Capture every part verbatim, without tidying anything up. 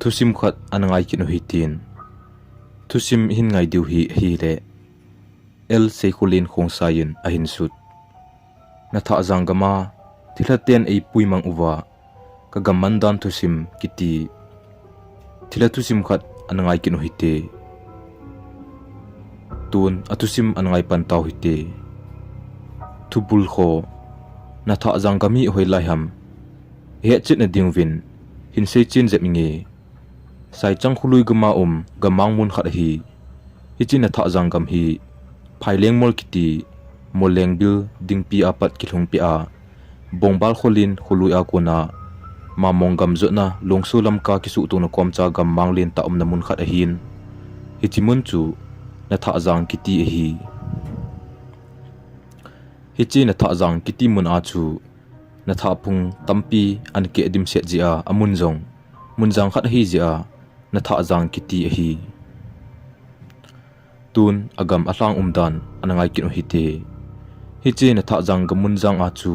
Thusim khat ana ngai kit u hitin. Thusim hin ngai diu hi ahile, L Seikholen Khongsai in ahin sut. Nathajang gam a thilha ten eipui mang uva, ka gam man dan thusim kiti thilha thusim khat ana ngai kit u hite. Tun a thusim ana ngai pan tau hite. Thubul kho, Nathajang gam hi hoilai ham, ihet chet na ding uvin hin sei chen jep inge. Saichang kholui gam a um gammang mun khat ahi. Hiche Nathajang gam hi Phaileng mol kiti, Molleng bil dingpi a pat kilhung peh a, Bongbal Kholen kholui a kona Mamong gam jotna Longso Lamka kisuhtona komcha gammang lentah umna mun khat ahin. Hiche mun chu Nathajang kiti ahi. Hiche Nathajang kiti mun a chu natha phung tampi ana keh dimset jeh a, amun jong mun jang khat ahi jeh a Nathajang kiti ahi. Tun a gam a lhang umdan ana ngai kit u hite. Hiche Nathajang gam mun jang a chu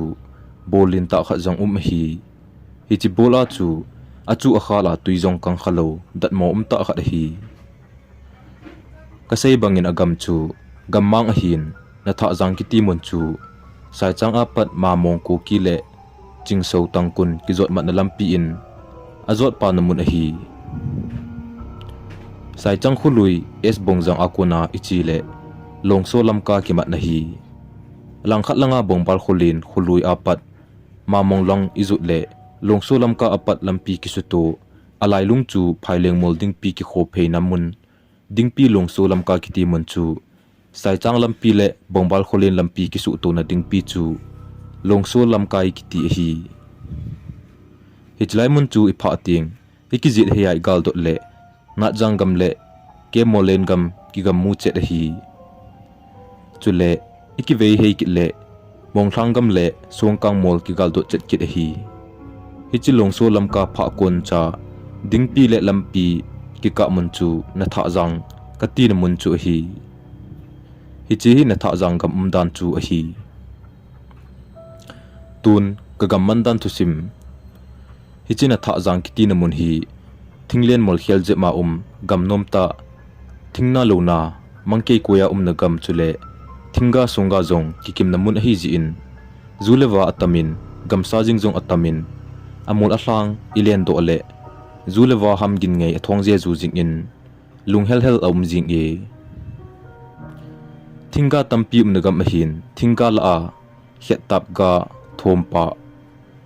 bol lentah khat jong um ahi. Hiche bol a chu achu akhal a tui jong kang khalou datmo umtah khat ahi. Kasei bangin a gam chu gammang ahin, Nathajang kiti mun chu Saichang a pat Mamong, Kuki le Chingsou, Tangkhul kijot matna lampi in ajot pana mun ahi. Saichang kholui S Bongjang a kona iche le Longso Lamka kimatna hi. Langkhat langa Bongbal Kholen kholui a pat Mamong lang ijot le Longso Lamka a pat lampi kisuto, alailung chu Phaileng mol dingpi kikho pheina mun, dingpi Longso Lamka kiti mun chu Saichang lampi le Bongbal Kholen lampi kisuhtona dingpi chu Longso Lamka kiti ahi. Hichelai mun chu iphah teng, ikijet hei a igaldot le Natjang gam le Kemmolen gam kigam mu chet ahi. Chule ikivei hei kit le Monglhang gam le Songkang mol kigaldot chet kit ahi. Hiche Longso Lamka phah koncha dingpi le lampi kikah mun chu Nathajang katina mun chu ahi. Hiche hi Nathajang gam umdan chu ahi. Tun ka gam mandan thusim. Hiche Nathajang kitina mun hi thinglen mol khel jep ma um gam nomtah, thingna louna, mangkei koiya umna gam chule thingga songga jong kikimna mun ahi jeh in, ju le va atamin, gamsa jing jong atamin, amol alhang ilendoh le ju le va ham gin ngei athong jeju jing in, lung helhel aum jing e. Thingga tampi umna gam ahin, thingga lah a, Khettap ga, Thompah,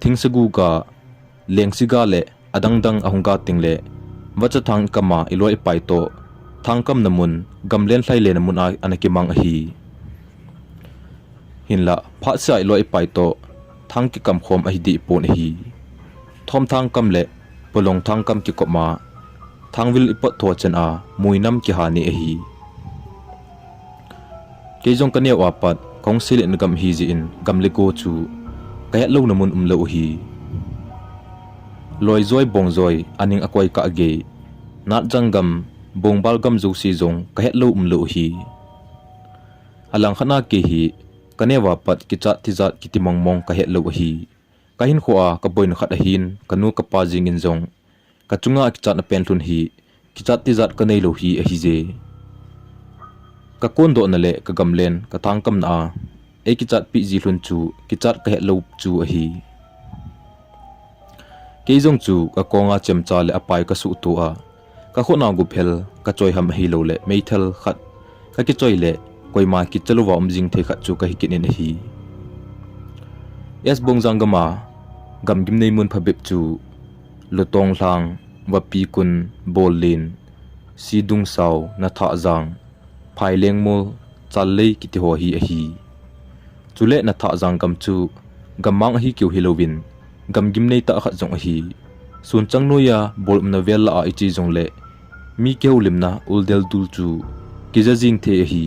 Thingsagu ga, Lengsi ga le adangdang ahung ga teng le, vacha thang ikam a iloi ipai toh, thang kamna mun, gamlen lhai lena mun a ana kimang ahi. Hinlah, phatseh a iloi ipai toh, thang kikam khom ahi deh pon ahi. Thomthang kam le Polong thang kam kikop ma, thangvil ipot tho chan a, muinam kiha ni ahi. Kei jong kaneo a pat, kahung seilet na gam ahi jeh in, gam le go chu kahet louna mun umlou ahi. Loijoi bongjoi, aning akoi kah gei, Natjang gam, Bongbal gam jouse jong kahet lou umlou ahi. Alangkhat a kei hi, kaneo a pat kichat tijat kiti mongmong kahet lou ahi. Kahinkho a kaboina khat ahin, kanu kapa jeng in jong, kachunga kichatna pen lhun hi, kichat tijat kanei lou hi ahi je. Kakondohna le kagamlen, kathang kamna a eikichat peh ji lhun chu, kichat kahet lou chu ahi. Kei jong chu kakonga chemcha le apai kasuhto a, kakhut a guphel kachoi ham ahilou le meithal khat kakichoi le koima kicha louva um jing thei khat chu kahi kit in ahi. S Bongjang gam a, gamgimnei mun phabep chu, Lutong lhang, Vapikun, Bollin, Sidungsao, Nathajang, Phaileng mol, Challei kiti ho hi ahi. Chule Nathajang gam chu, gammang ahi keu hilouvin, gamgimnei tah khat jong ahi. Sunchang noiya bol umna vel lah a iche jongle, mi kihoulimna uldel dul chu kija jing thei ahi.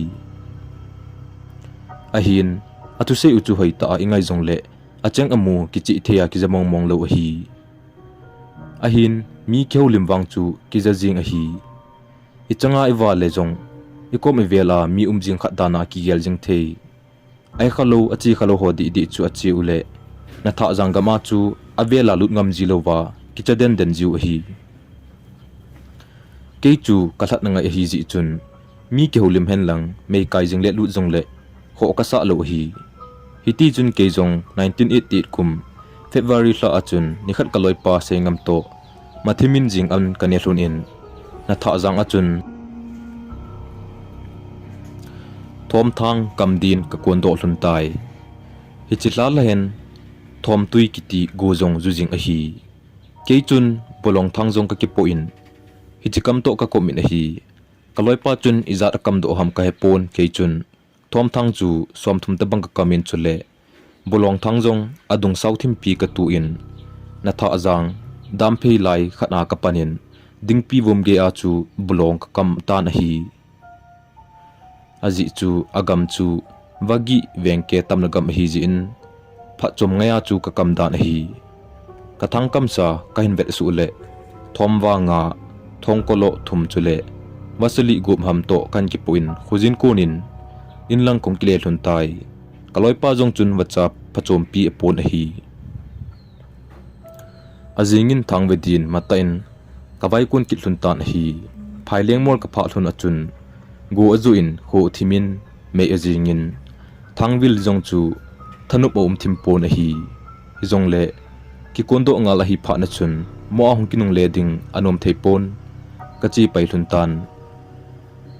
Ahin, athusei u chu hoitah a ingai jongle, acheng amu kicheh thei a kija mongmong lou ahi. Ahin, mi kihoulim vang chu kija jing ahi. Ichanga iva le jong, ikom ivel a mi um jing khat dan a kigel jing thei. Ahi khalou, ache khalou ho dihdih chu ache u le, Nathajang gam a chu avel a lut ngam ji louva, kicha denden jiu ahi. Kei chu kalhat na ngai ahi jeh chun, mi kihoulim hen lang, meikai jing le lut jong le, khoh kasah lou ahi. Hiti chun kei jong nineteen eighty-eight kum February lha a chun nikhat kaloipa Seingam toh Mathimin jing an kane lhon in, Nathahjang a chun Thomthang kam din kakondoh lhon tai. Hiche lha lha hen Thomtui kiti go jong ju jing ahi. Kei chun Bulongthang jong kakipoh in, hiche kam toh kakop in ahi. Kaloipa chun ijat akamdoh ham kahepon, kei chun Thomthang chu somthum tobang kakam in chule Bulongthang jong adung sao thimpi katu in, Nathahjang damphei lai khat a kapan in, dingpi vum gei a chu Bulong kakam tan ahi. Ajeh chu agam chu vagih vengke tamna gam ahi jeh in, phatchom ngai a chu kakam dan ahi. Kathang kamsa kahin vet suh le, Thomva nga, Thongkolo thum chule vasali gup ham toh kahin kipoh in, khojin kon in inlang kahung kile lhon tai. Kaloipa jong chun vacha phachompi apon ahi. Ajing in thang ve din matah in kavaikon kit lhon tan ahi. Phaileng mol kaphah lhon a chun, go ajoh in kho thim in mei ajing in, Thangvil jong chu thanop aum thim pon ahi. Hijongle, kikondoh ngal ahi phat na chun, mo a hung kinungle ding anom thei pon, kache pai lhon tan.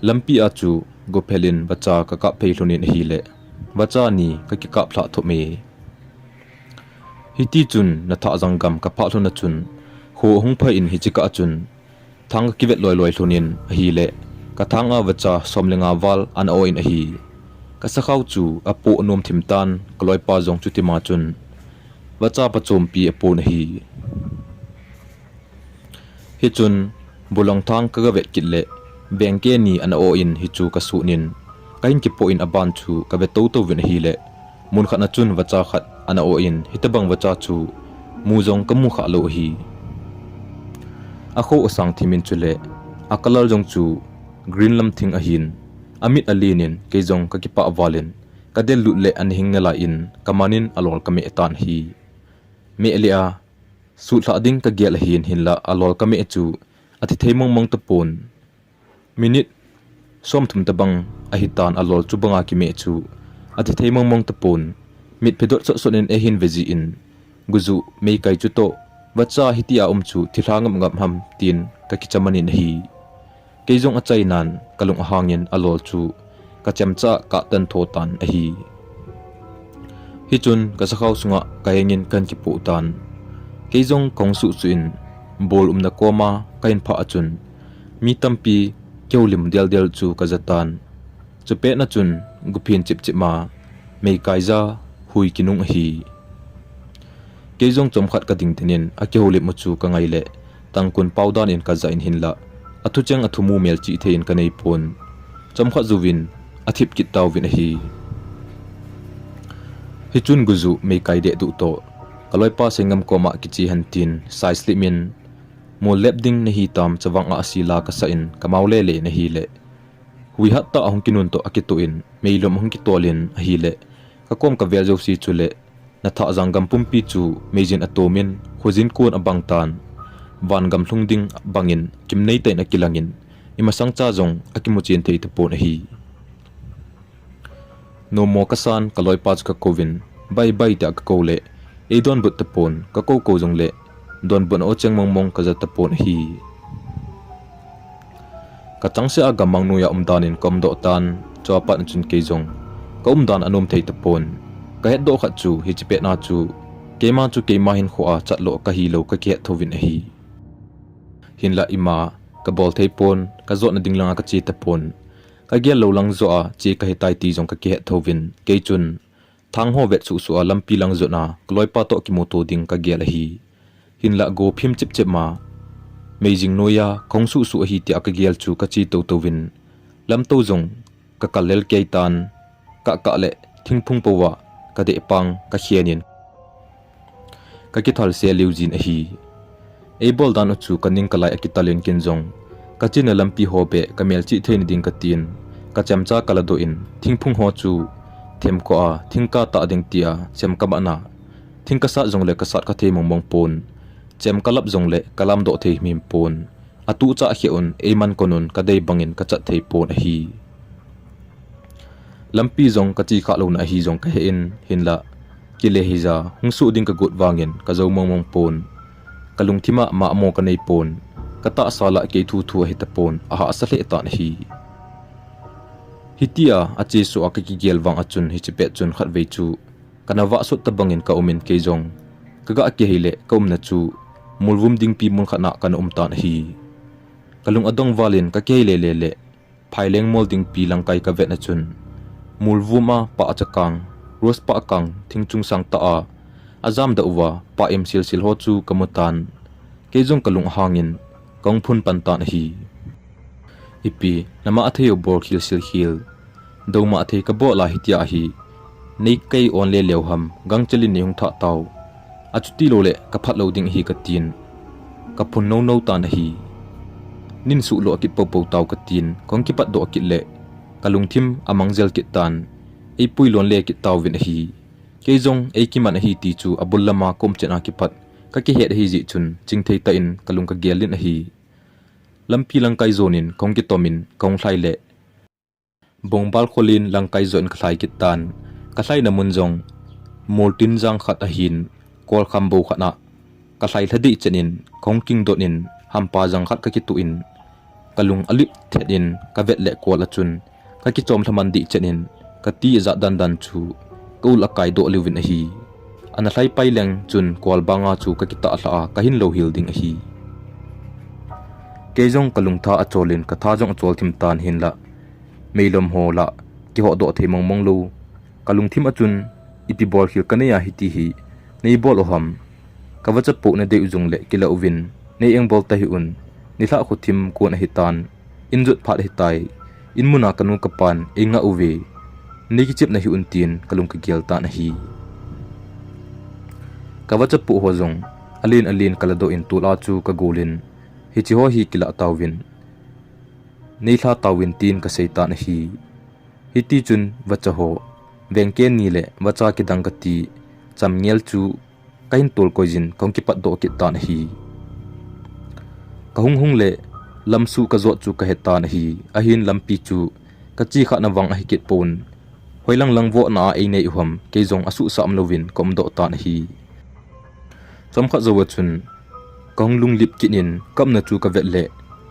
Lampi a chu gophel in vacha kakap phei lhon in ahile, vacha ni kakikap lhah thop e. Hiti chun Nathahjang gam kaphah lhon a chun, kho ahung phai in hiche kah a chun, thang kakivet loi loi lhon in ahile, kathang a vacha som le nga val ana o in ahi. Kasakhao chu apoh anom thim tan, kaloipa jong chutima chun vacha phachompi apon ahi. Hichun, Bulongthang kagavet kit le, vengke ni ana o in hichu kasut in, kahin kipoh in aban chu kave tou tou vin ahile, mun khat na chun vacha khat ana o in, hitobang vacha chu mu jong kamu khah lou ahi. Akho asang thim in chule, a colour jong chu green lam thing ahin, amit alen in, kei jong kakipah val in, kadel lut le ana hing nalai in, kaman in alol kameh tan ahi. Meh le a, sut lhah ding kagel ahin, hinlah alol kameh chu athi thei mong mong tapon. Minute somthum tobang ahitan, alol chu banga kimeh chu athi thei mong mong tapon. Mit phedot sot sot in eihin ve jin, gojuh meikai chutoh, vacha hitia um chu thilha ngap ngap ham tin kakichaman in ahi. Kei jong achainan kalung ahang in alol chu kachemcha katan tho tan ahi. Hichun kasakhao sunga kaheng in kahin kipoh tan. Kei jong kahung suh suh in bol umna koma kahin phah a chun, mi tampi kihoulim del del chu kaja tan. Chupet na chun guphin chip chip ma, meikai ja hui kinung ahi. Kei jong chomkhat kading den in akihoulim u chu kangai le, tangkun pao dan in kaja in, hinlah athu cheng athu mu melchih thei in kanei pon. Chomkhat jouvin athip kit tauvin ahi. Hichun gojuh meikai dehduh toh, kaloipa Seingam koma kiche hen tin, sai slip in, mol lep ding nahi tam, chavang a asila kasa in, kamao le le in ahile, hui hat tah ahung kinun toh akitoh in, meilom ahung kitol in ahile, kakom kavel jouse chule, Nathahjang gam pumpi chu meijin atom in, khojin kon abang tan, van gam lhung ding bangin kimnei tah in akilang in, imasang cha jong akimu chen thei tapon ahi. Nomo kasan, kaloipa chu kakouvin, bai bai tia kakou le, eidonbut tapon, kakou kou jongle, donbutna o cheng mong mong kaja tapon ahi. Kachangseh a gammang noiya umdan in kaumdoh tan, chua pat na chun kei jong kaumdan anom thei tapon. Kahetdoh khat chu hiche pet na chu, keima chu keima hinkho a chatlou kahilou kakihet thouvin ahi. Hinlah ima kabol thei pon, kajotna ding langa kache tapon. Kagel lou lang joh a che kahitai ti jong kakihet thouvin, kei chun thang ho vet suh suh a lampi lang jot a kaloipa toh kimuto ding kagel ahi. Hinlah go phim chep chep ma, meijing noiya kahung suh suh ahi tia kagel chu kache tou touvin, lamtou jong kakal lel kei tan, kah kah le thingphung pouva kadeh pang kakhen in, kakithal se liu jin ahi. Eibol dan u chu kaning kalai akital in, ken jong kachenna lampi ho beh kamelchih theina ding katin, kachemcha kaladoh in, thingphung ho chu themkhoh a thingkah tah ding tia chem kamatna, thing kasat jongle kasat kha thei mong mong pon, chem kalap jongle kalamdoh thei himhim pon. atuh chah kheh un, eiman kon un kadei bangin kachat thei pon ahi. Lampi jong kache khah louna ahi jong kahe in, hinlah kile hija hung suh ding kagot vangin kajou mong mong pon. Kalungthim a mamo kanei pon, katahsa lah kei thu thu ahi tapon, ahahsa lheh tan ahi. Hitia achesuh a kakigel vang a chun hiche pet chun khatvei chu kana vahsot tabangin kaumin, kei jong kaga kihei le kaumna chu molvum dingpi mun khat na kana um tan ahi. Kalung adong valin kakihei lele le phaileng mol dingpi langkai kavet na chun, molvum a pah achakang, rose pah kang, thing chungsang tah a ajam dah uva pah im silsil ho chu kamu tan. Kei jong kalung ahangin kahung phun pan tan ahi. Ipi, nama athei u bol khil sil khil, douma athei kabol a hitia ahi. Nei kei on leleu ham, gangchel in nei hung thah tau. Achuti lou le kaphat lou ding ahi katin, kaphun nou nou tan ahi. Nin suh lo akit popo tau katin, kahung kipat doh akit le kalungthim amang jel kit tan, eipui lon le kit tauvin ahi. Kei jong eikiman ahi ti chu abul lama kaum chet a kipat kakihet ahi jeh chun chingthei tah in kalung kagel in ahi. Lampi langkai jonin kahung kitomin kahung lhai le bongbal kholin langkai jonin kalhai kit tan. Kalhaina mun jong moltin jang khat ahin, kol kham bou khat a kalhai lha dih chet in kahung kingdot in hampa jang khat kakituh in, kalung alip thet in kavet le kol a chun kakichom lhaman dih chet in kati ajat dan dan chu kaul akai doh liuvin ahi. Ana lhai pai leng chun kol banga chu kakitah lha a kahin lou hil ding ahi. Kei jong kalungtha acholin katha jong achol thim tan, hinlah meilom ho lah kihoh doh thei mong mong lou. Kalungthim a chun ipi bol khil kanei a hiti hi nei bol u ham. Kavacha poh nadei u jongle kila uvin, nei engbol tahih un. Nilhah khothim kon ahitan, injot phat ahitai. Inmun a kanu kapan eingah uve. Nei kichep nahih un tin kalung kagel tan ahi. Kavacha poh ho jong alen alen kaladoh in tol a chu kagolin, hiche ho hi kilah tauvin, neilha tauvin tin kasei tan ahi. Hitichun vacha ho, vengken ni le vacha kidang kati chamngel chu kahin tolkoi jin kahung kipat doh kit tan ahi. Kahung hung le lamsuh kajot chu kahe tan ahi. Ahin lampi chu kache khahna vang ahi kit pon, hoilang lang vohna a einei u ham, kei jong asuhsah umlouvin kaum doh tan ahi. Chomkhat jouva chun kahung lunglip kit in kaumna chu kavet le,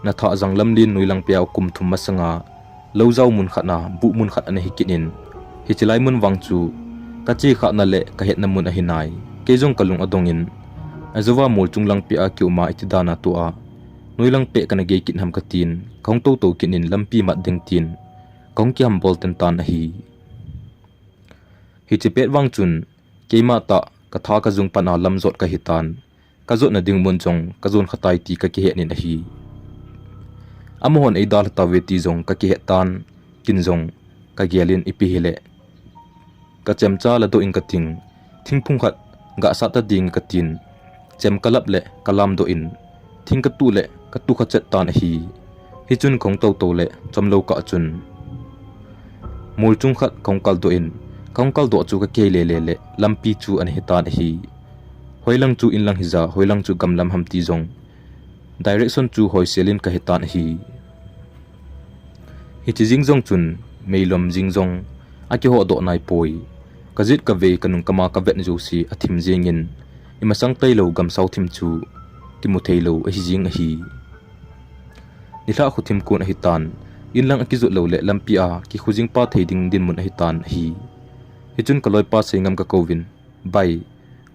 nathah jang lamlen noilang pea kum thum masanga lou jao mun khat a buh mun khat ana hi kit in, hiche lai mun vang chu kache khahna le kahetna mun ahi nai. Kei jong kalung adongin, ajouva mol chung lang pea kiuma iti dan a tua noilang peh kana gei kit ham katin, kahung toutou kit in lampi mat ding tin kahung kihambol ten tan ahi. Hiche pet vang chun keima tah katha kajung pan a lamjot kahitan, kajotna ding mun jong kajon khatai ti kakihet in ahi. Amahon eidalha tauve ti jong kakihet tan, kin jong kagelin ipi hile kachemcha ladoh in kating, thingphung khat gahsat ta ding katin, chem kalap le kalamdoh in, thing katuh le katuh kha chet tan ahi. Hichun kahung toutou le chomlou kah chun mol chung khat kahung kaldoh in, kahung kaldoh chu kakei lele le lampi chu ana hitan ahi. Hoilang chu inlang hija, hoilang chu gamlam ham ti jong direction chu hoiselin kahetan ahi. Hiche jing jong chun meilom jing jong akihodoh naipoi. Kajet kavei kanung kama kavet jouse athim jengin, imasang tailou gamsao thim chu kimu theilou ahi jing ahi. Nilhah khothim kon ahitan, inlang akijot lou le lampi a kikhojing pa thei ding dinmun ahitan ahi. Hichun kaloipa Seingam kakouvin, Bai,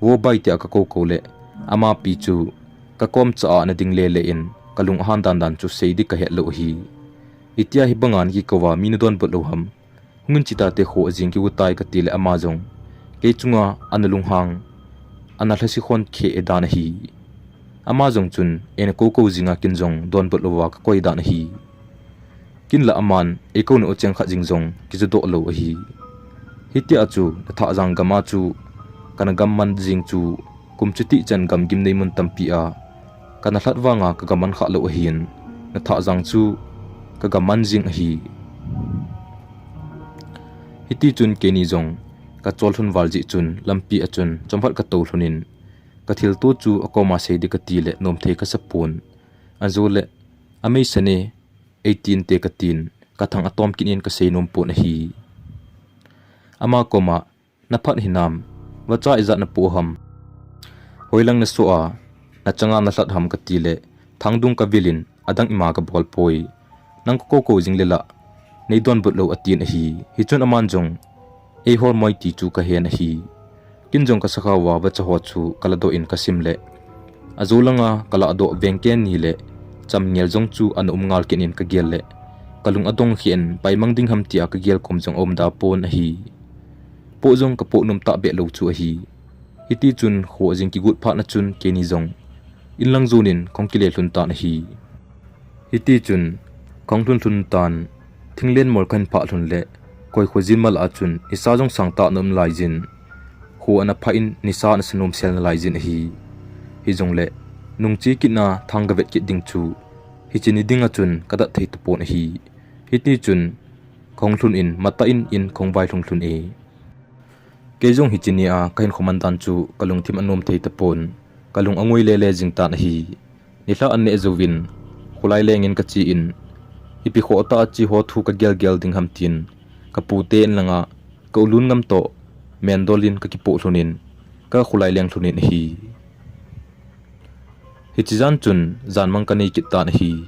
vo bai, tia kakou kou le, amapi chu kakom cha a ana ding lele in, kalung ahan dan dan chu seidi kahetlou ahi. Itia hibanga nakikouva mi nadonbut lou ham? Hungin chetate kho ajing kiutai kati le ama jong kei chunga ana lunghang, ana lhasikhon khe dan ahi. Ama jong chun eina kou kou jinga kin jong donbut louva kakoi dan ahi. Kin la aman eikouna u cheng khat jing jong kijodoh lou ahi. Hitia chu nathah jang gama chu kana gamman jing chu kum chutih chan gamgim neimun tampi a kana lhat vanga kagaman khah lou ahin, nathah jang chu kagaman jing ahi. Hitichun keini jong kacholhun val jeh chun lampi a chun chomkhat katou lhunin, kathilto chu akoma seidi kati le nomthei kasapon. Ajole Amei sane, eighteen te katin, kathang atom kinin kasei nom pon ahi. Ama koma, naphat hinam, vacha ijat napoh ham. Hoilang nasoh a, nachanga nalhat ham katile, thangdung kavilin, adang ima kabol poi. Nang kakou kou jing lela, neidonbut lou atin ahi. Hichun aman jong, eihol moi ti chu kahen ahi. Kin jong kasakha uva vacha ho chu kaladoh in kasim le. Ajo langa kaladoh veng ken ni le, chamngel jong chu ana um ngal kinin kagel le. Kalung adong khen, paimang ding ham tia kagel kom jong aum da pon ahi. Poh jong kapoh nom tahbeh lou chu ahi. Hiti chun kho jing kigot phat na chun keini jong. Inlang jonin kong kile lhun tan ahi. Hiti chun, kong lhun lhun tan, thinglen mol kahin phah lhun le, koi kho jin mala chun, nisa jong sangtah na um lai jin. Kho ana phah in, nisa ana sanom sel nalai jin ahi. Hijongle, nungche kitna thang kavet kit ding chu, hiche ni dinga chun kadat thei tapon ahi. Hiti chun, kong lhun in, matah in, in kong vai lhung lhun e. Kei jong hiche nia kahin khoman dan chu kalungthim anom thei tapon, kalung angoi lele jing tan ahi. Nilhah aneh jouvin, kholai lengin kachen, ipi khoh tah a che ho thu kagel gel ding ham tin, kapute in langa, kaulun ngam toh, mendol in kakipoh lhun in, kakholai leng lhun in ahi. Hiche jan chun, janmang kanei kit tan ahi.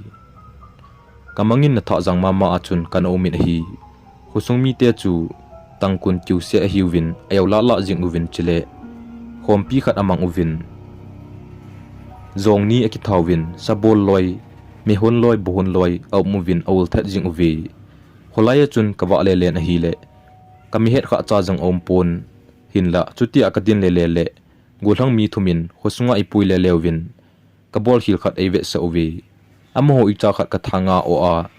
Kamangin nathah jang mama a chun kana um in ahi. Khosung mite chu tangkun kiuse ahiuvin, ajoulala jing uvin chule. Khompi khat amang uvin. Jong ni akithauvin, sabol loi, mehon loi, bohon loi, aum uvin, aul thet jing uve. Kholai a chun kavah lelen ahile. Kamihet kha cha jong aum pon. Hinla, chutia kadin lele le. Gollhang mi thumin, khosunga eipui lele uvin. Kabol khel khat eivetsah uve. Amaho icha khat kathanga o a,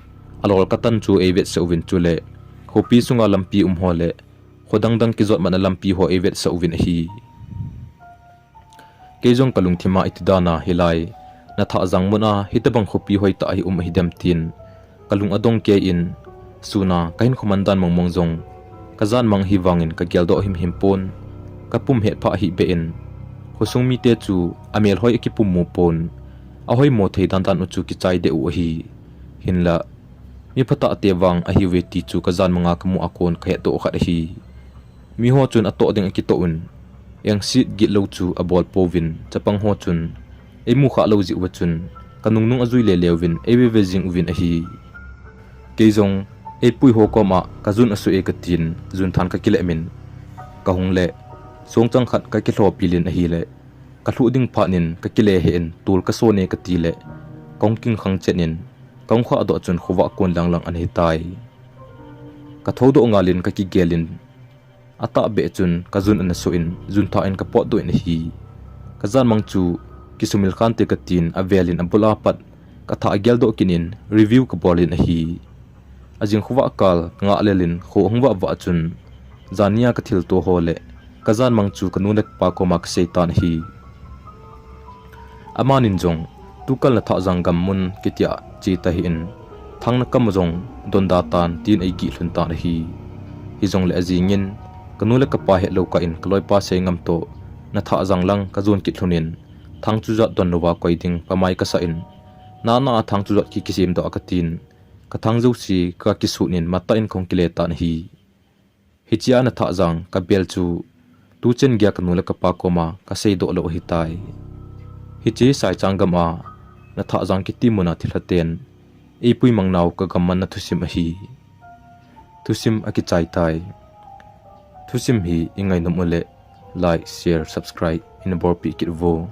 alol katan chu eivetsah uvin chule, khopi sunga lampi um ho le, khodang dang kijot mana lampi ho eivetsah uvin ahi. Kei jong kalungthima iti dana hilai, nathah jang muna hitabang khopi hoitah hi um ahidem tin, kalung adong kei in, suna kahin khoman dan mong mong jong, kajanmang hivangin kageldoh himhim pon, kapum hetphah hih beh in, khosung mite chu amel hoi akipum mu pon, ahoimo thei dan dan u chu kichai deh u ahi. Hinla, mi phatah te vang ahiuve ti chu kajanmanga kamu a kon kahetdoh khat ahi. Miho chun atoh ding akitoh un, engsit gitlou chu abol pouvin, chapang ho chun, eimu khah lou jeh uva chun, kanungnung ajui lele uvin, eiveve jing uvin ahi. Kei jong, eipui ho koma, kajun asoh e katin, jun than kakileh min, kahung le, songchang khat kakilhopi lin ahile, kalhuh ding phat in, kakile he in, tol kason e kati le, kong king khang chen in, kong khah doh chun khovah kon lang lang ana hitai. Kathoudoh ngal in, kakigel in, atahbeh chun kajun ana soh in, jun tha in kapotdoh in ahi. Kajanmang chu kisumil khante katin avel in abul a pat kathah ageldoh kit in review kabol in ahi. Ajing khovah kal kangah lel in kho ahung vah vah chun, jan nia kathilto ho le kajanmang chu kanu le kapa koma kasei tan ahi. Amanin jong, tukal nathah jang gam mun kitia che tahih in, thang nakam jong donda tan tin eigih lhun tan ahi. Hijongle ajingin, kanu le kapa hetlou kah in kaloipa sei ngam toh, nathah jang lang kajon kit lhun in, thang chujat don louva koi ding pamai kasah in, nana a thang chujat ki kisemdoh a katin, kathang jouse kakisut in matah in kong kile tan ahi. Hichea nathah jang kabel chu, tuchen geiya kanu le kapa koma kaseidoh lou ahitai. Hiche Saichang gam a nathah jang kiti muna thilhaten, eipui mang nau kagam manna thusim ahi. Thusim akichai tai. Thusim hi ingainom uleh, like, share, subscribe, ina bolpeh kit uvo.